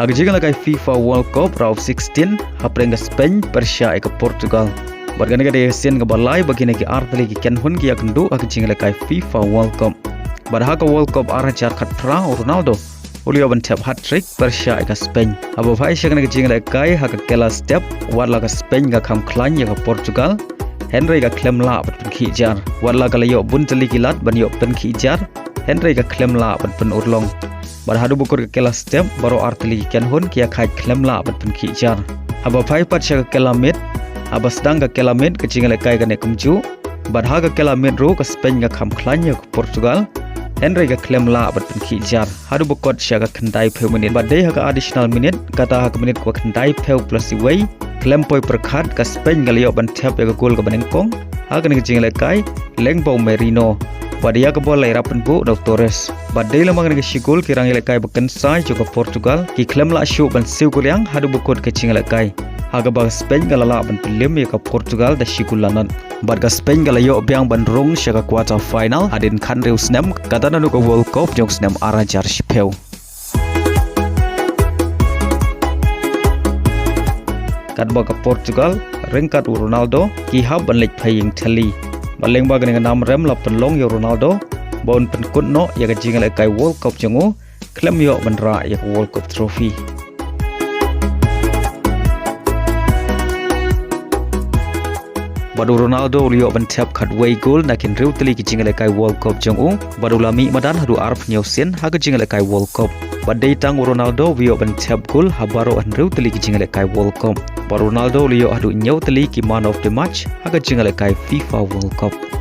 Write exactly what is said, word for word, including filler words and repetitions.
Ha ka jingïalehkai FIFA World Cup Round of sixteen, hapdeng ka Spain pyrshah ïa ka Portugal. Bad kane ka dei ka sien kaba lai ba kine ki artylli ki kynhun ki ïakynduh ha ka jingïalehkai FIFA World Cup. Bad ha ka World Cup ar hajar khatphra, u Ronaldo u la ïoh ban thep hat-trick pyrshah ïa ka Spain. Haba phai sha kane ka jingïalehkai ha ka kylla step, wat la ka Spain ka kham khlaiñ ïa ka Portugal, hynrei ka khlem lah ban pynkhih jar. Wat la ka la ïoh bun tylli ki lad ban ïoh pynkhih jar, hynrei ka khlem lah ban pynurlong. Bad haduh ba kut ka kylla step, baroh artylli ki kynhun ki ïakhaid khlem lah ban pynkhih jar. Haba phai pat sha ka kylla miet, haba sdang ka kylla miet ka jingïalehkai ka neh kumjuh. Bad ha ka kylla miet ruh ka Spain ka kham khlaiñ ïa ka Portugal, hynrei ka khlem lah ban pynkhih jar haduh ba kut sha ka khyndaiphew minit. Bad dei ha ka additional minute, kata ha ka minit kaba khyndaiphew plus iwei, khlem poi pyrkhat ka Spain ka la ïoh ban thep ïa ka gol kaba nyngkong ha kane ka jingïalehkai lyngba u Merino. Bad ïa ka bol la ïarap pynbuh da u Torres. Bad dei lem ha kane ka shigol ki rangïalehkai ba kynsai jong ka Portugal ki khlem lah shuh ban siew kuliang haduh ba kut ka jingïalehkai, ha kaba ka Spain ka la lah ban pynliem ïa ka Portugal da shigol lanot. Bad ka Spain ka la ïoh biang ban rung sha ka quarter final hadien khathynriew snem, kata naduh ka World Cup jong snem ar hajar shiphew. Katba ka Portugal, ryngkat u Ronaldo, ki hap ban leit phai ïing thylli. Bad lyngba kane ka nam rem la pynlong ïa u Ronaldo ba un pynkut noh ïa ka jingïalehkai World Cup jong u, khlem ïoh ban rah ïa ka World Cup trophy. Bad u Ronaldo u la ïoh ban thep khatwei gol na ki hynriew tylli ki jingïalehkai World Cup jong u, bad u la mih madan haduh arphew hynñiew sien ha ka jingïalehkai World Cup. Bad dei tang u Ronaldo uba ïoh ban thep gol ha baroh hynriew tylli ki jingïalehkai World Cup. Bad u Ronaldo u la ïoh haduh hynñiew tylli ki Man of the Match ha ka jingïalehkai FIFA World Cup.